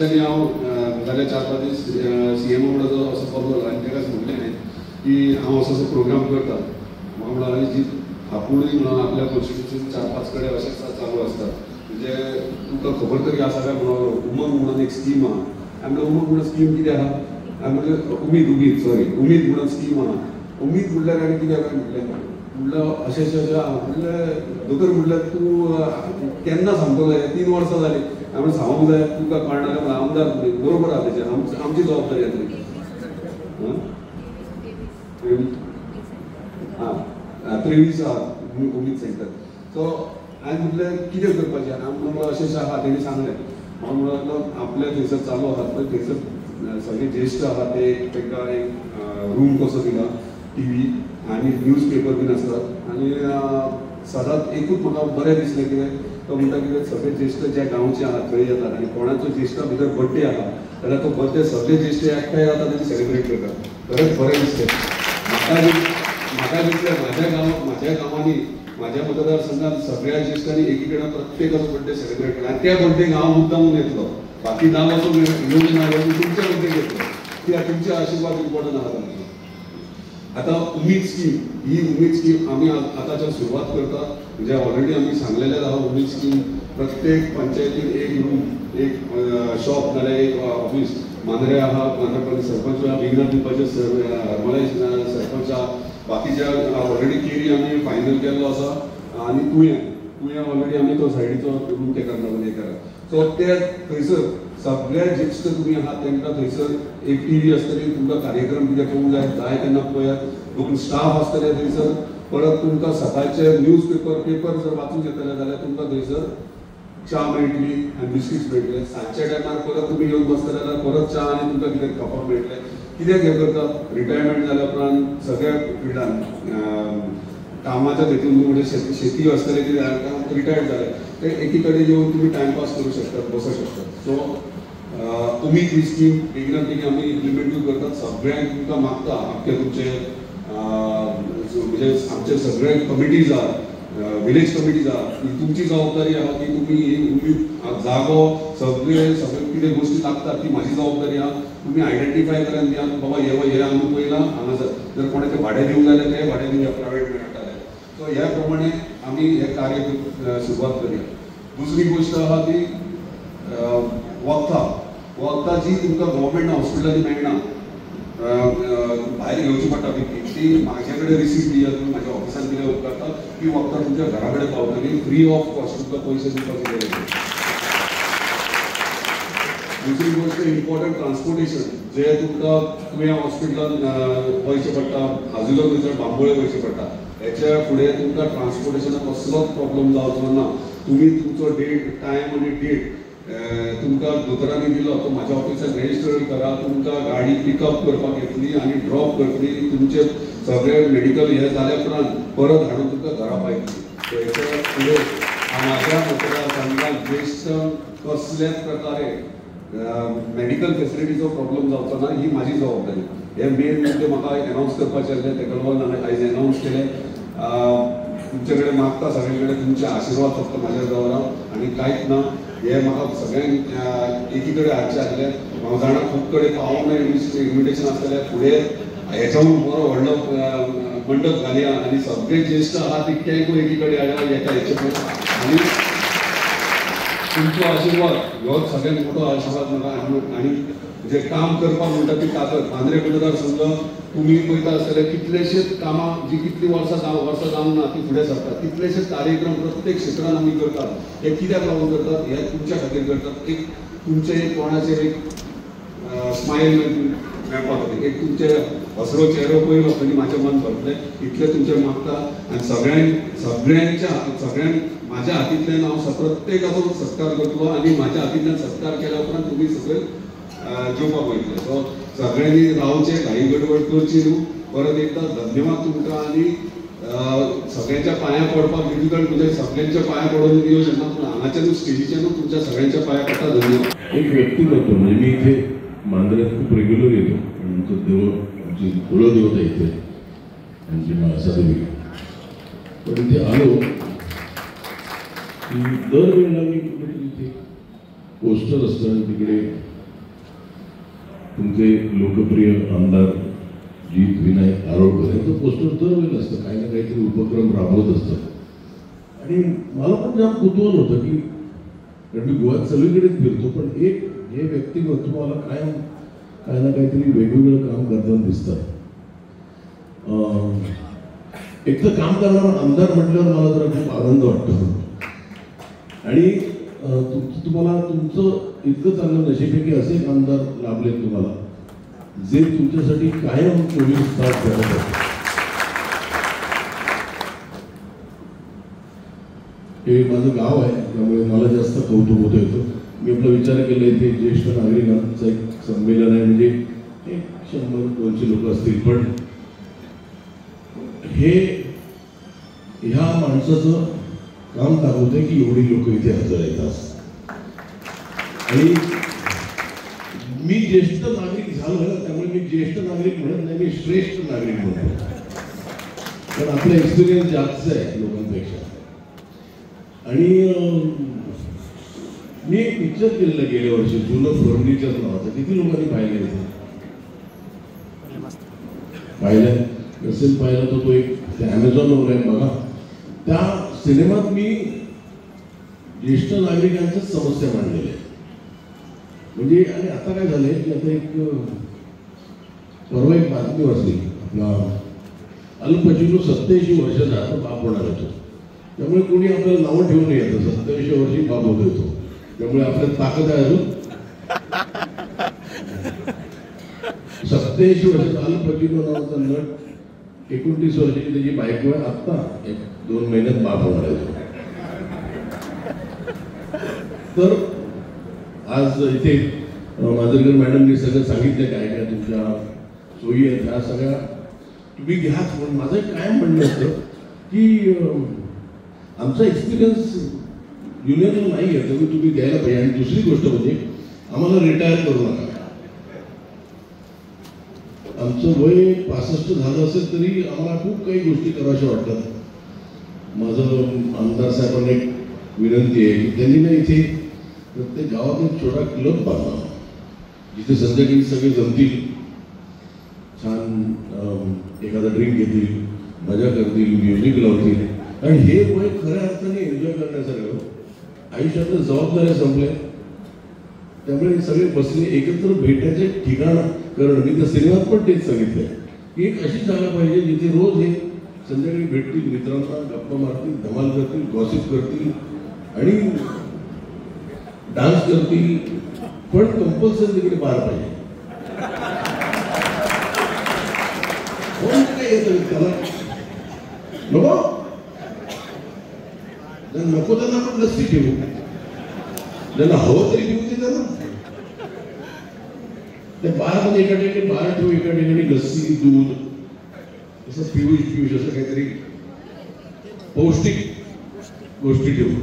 आनी हांव जाल्यार 4-5 दीस सीएमओ कडेन असो कॉल जालो आनी ताकाच म्हणलें हांवें की हांव असो असो प्रोग्राम करता. म्हाका म्हणटा जी आपुणूय म्हणून आपल्या कॉन्स्टिट्युन्सीन 4-5 कडेन अशेंच चालू आसतात, म्हणजे तुका खबर तरी आसा काय म्हणून उमंग म्हणून एक स्कीम आहा. आनी म्हणल्यार उमंग म्हणून स्कीम कितें आहा, आनी म्हणल्यार उमेद उमेद सॉरी उमेद म्हणून स्कीम आहा. उमेद म्हणल्यार आनी कितें काय म्हणलें म्हणल्यार अशें अशें अशें आहा. म्हणल्यार दोतोर म्हणल्यार तूं केन्ना सांगतलो, 3 वर्सां जालीं. हांवें सांगूंक जाय तुका कळना जाल्यार आमदार बरोबर आहा तेजें, आमची जबाबदारी आसा. हां 23 आहा उमेद सेंटर. सो हांवें म्हटलें कितें करपाचें, हांवें म्हणलें अशें अशें आहा. तेणी सांगलें, हांव म्हणलो आपल्या थंयसर चालू आहात पळय थंयसर सगळे ज्येश्ठ आहा ते तांकां एक रूम कसो दिला, टीव्ही आनी न्यूज पेपर बीन आसतात. आनी सदांच एकूच म्हाका बरें दिसलें कितें, तो म्हणटा कितें सगळे ज्येश्ठ ज्या गांवचे आहा थंय येतात आनी कोणाचो ज्येश्ठा भितर बड्डे आहा जाल्यार तो बड्डे सगळे ज्येश्ठ एकठांय जातात आनी सेलिब्रेट करतात. खरेंच बरें दिसलें म्हाका. दिसलें म्हाज्या गांवांत, म्हाज्या गांवांनी, म्हाज्या मतदारसंघात सगळ्या ज्येश्ठांनी एकी कडेन प्रत्येकाचो बड्डे सेलिब्रेट केला आनी त्या बड्डेक हांव मुद्दामून येतलो, बाकी गांवाचो येवंक ना तुमच्या बड्डेक येतलो, कित्याक तुमचे आशिर्वाद इम्पॉर्टंट आहा तांचो. आतां उमेद स्कीम, ही उमेद स्कीम आमी आतांच्यान सुरवात करता. म्हणजे ऑलरेडी आमी सांगलेलें आहा उमेद स्कीम प्रत्येक पंचायतीन एक रूम, एक शॉप नाल्यार एक ऑफिस. मांद्रे आहा, मांद्रे सरपंच आहा, विघ्न दिवपाचे हरमलाय सरपंच आहा, बाकीच्या ऑलरेडी केरी आमी फायनल केल्लो आसा आनी तुयें तुयें ऑलरेडी आमी तो सायडीचो रूम ते करता हे करा. सो ते थंयसर सगळे ज्येश्ठ तुमी आहात तांकां थंयसर एक टीव्ही आसतली, तुमकां कार्यक्रम कितें पळोवंक जाय जाय तेन्ना पळयात, 2 स्टाफ आसतले थंयसर. परत तुमकां सकाळचे न्यूज पेपर पेपर जर वाचूंक येतले जाल्यार तुमकां थंयसर च्या मेळटली आनी बिस्किट्स मेळटले. सांजच्या टायमार परत तुमी येवन बसतले जाल्यार परत च्या आनी तुमकां कितें खावपाक मेळटलें. कित्याक हें करता, रिटायरमेंट जाल्या उपरांत सगळ्या फिल्डान कामाच्या हेतून म्हणजे शेती आसतले कितें रिटायर्ड जाले ते एकी कडेन येवन तुमी टायमपास करूं शकतात, बसूं शकतात. सो उमेद ही स्कीम बेगिनात बेगीन आमी इम्प्लिमेंटूय करतात. सगळ्यांक तुमकां मागता आमचे तुमचे म्हणजे आमचे सगळे कमिटीज आहात, विलेज कमिटीज आहात, ही तुमची जबाबदारी आहा की तुमी ही उमेद जागो सगळे सगळे कितें गोश्टी लागतात ती म्हाजी जबाबदारी आहा. तुमी आयडेंटिफाय करून दियात बाबा हे हे आमी पयलां हांगासर जर कोणाचें भाडें दिवंक जाल्यार तें भाडें दिवया, प्रायवेट मेळटा जाल्यार. सो ह्या प्रमाणे आमी हें कार्य सुरवात करया. दुसरी गोश्ट आहा ती वखदां. वखदां जी तुमकां गव्हर्मेंट हॉस्पिटलांनी मेळना, भायर घेवची पडटा विकती, ती म्हाजे कडेन रिसीट दिया, तुमी म्हाज्या ऑफिसान दिल्या उपकारता, ती वखदां तुमच्या घरा कडेन पावतली फ्री ऑफ कॉस्ट, तुमकां पयशे दिवपाची गरज ना. दुसरी गोश्ट इम्पॉर्टंट ट्रान्सपोर्टेशन, जे तुमकां तुवें हॉस्पिटलान वयचें पडटा, आजुलो थंयसर बांबोळे वयचें पडटा, हेच्या फुडें तुमकां ट्रान्सपोर्टेशनाक कसलोच प्रॉब्लम जावचो ना. तुमी तुमचो डेट, टायम आनी डेट तुमकां दोतोरांनी दिलो तो म्हाज्या ऑफिसान रेजिस्टर करा, तुमकां गाडी पिकअप करपाक येतली आनी ड्रॉप करतली, तुमचे सगळे मेडिकल हे जाल्या उपरांत परत हाडून तुमकां घरा पायतली. हेच्या फुडें म्हाज्या मतदारसंघात ज्येश्ठ कसल्याच प्रकारे मेडिकल फेसिलिटीचो प्रॉब्लम जावचो ना, ही म्हाजी जबाबदारी. हे मेन मुद्दे म्हाका एनावन्स करपाचे आसले, तेका लागून हांवें आयज एनावन्स केलें. तुमचे कडेन मागता सगळे कडेन तुमचे आशिर्वाद फक्त म्हाज्या दवरा आनी कांयच ना. हे म्हाका सगळ्यांक एकी कडेन हाडचें आसलें. हांव जाणा खूब कडेन पावोंक ना इन्विटेशन आसतलें, फुडें हेच्याहून बरो व्हडलो मंडप घालया आनी सगळे ज्येश्ठ आहा तितक्यांकूय एकी कडेन हाडया येता हेचे पळय. आनी तुमचो आशिर्वाद हो सगळ्यांत मोठो आशिर्वाद म्हाका. आनी जे काम करपाक म्हणटा ती ताकद मांद्रे मतदारसंघ तुमी पळयता आसतले कितलेशेच कामां जी कितलीं वर्सां वर्सां जावंक ना ती फुडें सरतात, कितलेशेच कार्यक्रम प्रत्येक क्षेत्रान आमी करतात. हे कित्याक लागून करतात, हे तुमच्या खातीर करतात. एक तुमचें एक कोणाचें एक स्मायल मेळपा खातीर, एक तुमचे हसरो चेहरो पळयलो आनी म्हाजें मन भरतलें इतलें तुमचें मागता. आनी सगळ्यांच्या सगळ्यांक म्हाज्या हातींतल्यान हांव प्रत्येकाचो सत्कार करतलो आनी म्हाज्या हातींतल्यान सत्कार केल्या उपरांत तुमी सगळे जेवपाक वयतले. सो सगळ्यांनी रावचें, घाई गडबड करची न्हू. परत एकदां धन्यवाद तुमकां आनी सगळ्यांच्या पांयां पडपाक डिफिकल्ट, म्हणजे सगळ्यांच्या पांयां पडून येवं शकना, पूण हांगाच्यानूच स्टेजीच्यानूच तुमच्या सगळ्यांच्या पांयां पडटा. धन्यवाद. एक व्यक्तिमत्व म्हणजे मी इथे मांद्र्यात खूप रेग्युलर येतो, आमचं देवळ, आमची कुलदेवता इथे आमची म्हाळसादेवी. पण इथे आलो की दरवेळेला मी कुठेतरी इथे पोस्टर असतं आणि तिकडे तुमचे लोकप्रिय आमदार जीत विनायक आरोळकर यांचं पोस्टर दरवेळेला असतं, काही ना काहीतरी उपक्रम राबवत असतात. आणि मला पण जाम कुतूहल होतं की, कारण मी गोव्यात सगळीकडेच फिरतो, पण एक हे व्यक्तिमत्व मला कायम काही ना काहीतरी वेगवेगळं काम करताना दिसतात. एक तर काम करणारा आमदार म्हटल्यावर मला जरा खूप आनंद वाटतो. आणि तुम्हाला तुमचं इतकं चांगलं नशीब आहे की असे एक आमदार लाभले तुम्हाला जे तुमच्यासाठी कायम 24 तास करत असतात. हे माझं गाव आहे त्यामुळे मला जास्त कौतुक होतं येतं. मी आपला विचार केला इथे ज्येष्ठ नागरिकांचं एक संमेलन आहे, म्हणजे एक 100-200 लोक असतील, पण हे ह्या माणसाचं काम दाखवतंय की एवढी लोक इथे हजर आहेत आज. आणि मी ज्येष्ठ नागरिक झालो ना, त्यामुळे मी ज्येष्ठ नागरिक म्हणत नाही, मी श्रेष्ठ नागरिक म्हणतो, कारण आपला एक्सपिरियन्स जास्त आहे लोकांपेक्षा. आणि मी एक पिक्चर केलेलं गेल्या वर्षी, जुनं फर्निचर नावाचं, किती लोकांनी पाहिलं इथे? पाहिलं नसेल पाहिलं तर तो एक ॲमेझॉनवर आहे बघा. त्या सिनेमात मी ज्येष्ठ नागरिकांच्याच समस्या मांडलेल्या आहेत. म्हणजे आणि आता काय झालंय की आता एक परवा एक बातमी वाचली, आपला अल पचिनो 87 वर्षाचा आता बाप होणार होतो, त्यामुळे कोणी आपल्याला नावं ठेवून नाही येतं, 87 वर्षी बाप होतो येतो, त्यामुळे आपल्यात ताकद आहे अजून. 87 वर्षाचा अल पचिनो नावाचा नट, 29 वर्षाची त्याची बायको आहे, आत्ता 1-2 महिन्यात बाप होणार आहे. तर आज इथे मांजरेकर मॅडमनी सगळं सांगितलं काय काय तुमच्या सोयी आहेत, ह्या सगळ्या तुम्ही घ्याच. पण माझं कायम म्हणणं असतं की आमचा एक्सपिरियन्स युनियनला नाही आहे, त्यामुळे तुम्ही द्यायला पाहिजे. आणि दुसरी गोष्ट म्हणजे आम्हाला रिटायर करू नका. आमचं वय 65 झालं असेल तरी आम्हाला खूप काही गोष्टी कराव्याशा वाटतात. माझं आमदार साहेबांना एक विनंती आहे की त्यांनी ना इथे प्रत्येक गावात एक छोटा क्लब बांधावा, जिथे संध्याकाळी सगळे जमतील, छान एखादा ड्रिंक घेतील, मजा करतील, म्युझिक लावतील. आणि हे वय खऱ्या अर्थाने एन्जॉय करण्यासारखं, आयुष्यातल्या जबाबदाऱ्या संपल्या, त्यामुळे सगळे बसले एकत्र भेटायचे ठिकाण करणं. मी त्या सिनेमात पण तेच सांगितलं की एक अशी जागा पाहिजे जिथे रोज हे संध्याकाळी भेटतील, मित्रांना गप्पा मारतील, धमाल करतील, गॉसिप करतील आणि डान्स करतील, पण कंपल्सरी तिकडे बार पाहिजे. कोण काय येतं त्याला नको नको त्यांना पण लस्सी ठेवू, ज्यांना हवं तरी घेऊ दे त्यांना. त्या बारमध्ये एका ठिकाणी बार ठेवू, एका ठिकाणी लस्सी, दूध, असं पियुष पियुष असं काहीतरी पौष्टिक गोष्टी ठेवू.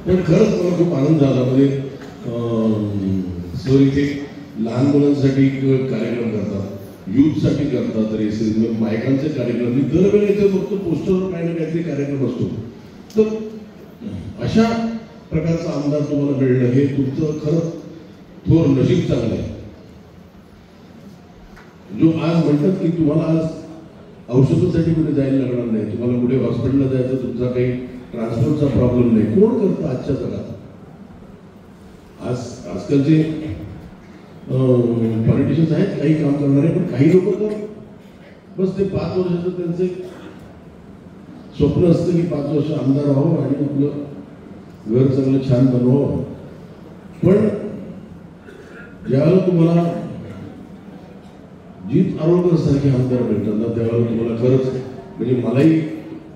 पण खरंच मला खूप आनंद झाला. म्हणजे सर इथे लहान मुलांसाठी कार्यक्रम करतात, यूथसाठी करतात, रेसेस, बायकांचे कार्यक्रम. मी दरवेळी इथे बघतो पोस्टरवर काही ना काहीतरी कार्यक्रम असतो. तर अशा प्रकारचा आमदार तुम्हाला मिळणं हे तुमचं खरंच थोर नशीब चांगलं आहे. जो आज म्हणतात की तुम्हाला आज औषधासाठी कुठे जायला लागणार नाही, तुम्हाला कुठे हॉस्पिटलला जायचं, तुमचा काही ट्रान्सपोर्टचा प्रॉब्लेम नाही. कोण करतं आजच्या जगात? आज आजकालचे पॉलिटिशियन्स आहेत काही काम करणारे, पण काही लोक तर बस ते 5 वर्षाचं त्यांचं स्वप्न असतं की 5 वर्ष आमदार व्हावं आणि आपलं घर चांगलं छान बनवावं. पण ज्यावेळेला तुम्हाला जीत आरोळकर सारखे आमदार मिळतात ना, त्यावेळेला तुम्हाला खरंच म्हणजे मलाही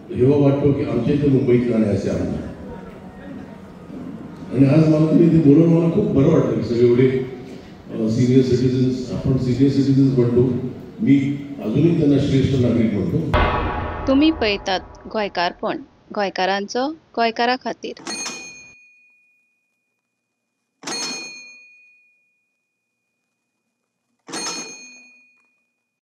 हेवा वाटतो की आमच्या इथे मुंबईत का नाही असे आमदार. आणि आज मला तुम्ही इथे बोलून मला खूप बरं वाटलं की सगळे एवढे सिनियर सिटीजन्स, आपण सिनियर सिटीजन्स म्हणतो, मी अजूनही त्यांना श्रेष्ठ नागरिक म्हणतो. तुम्ही पळयतात गोंयकारपण, गोंयकारांचो गोंयकारा खातीर.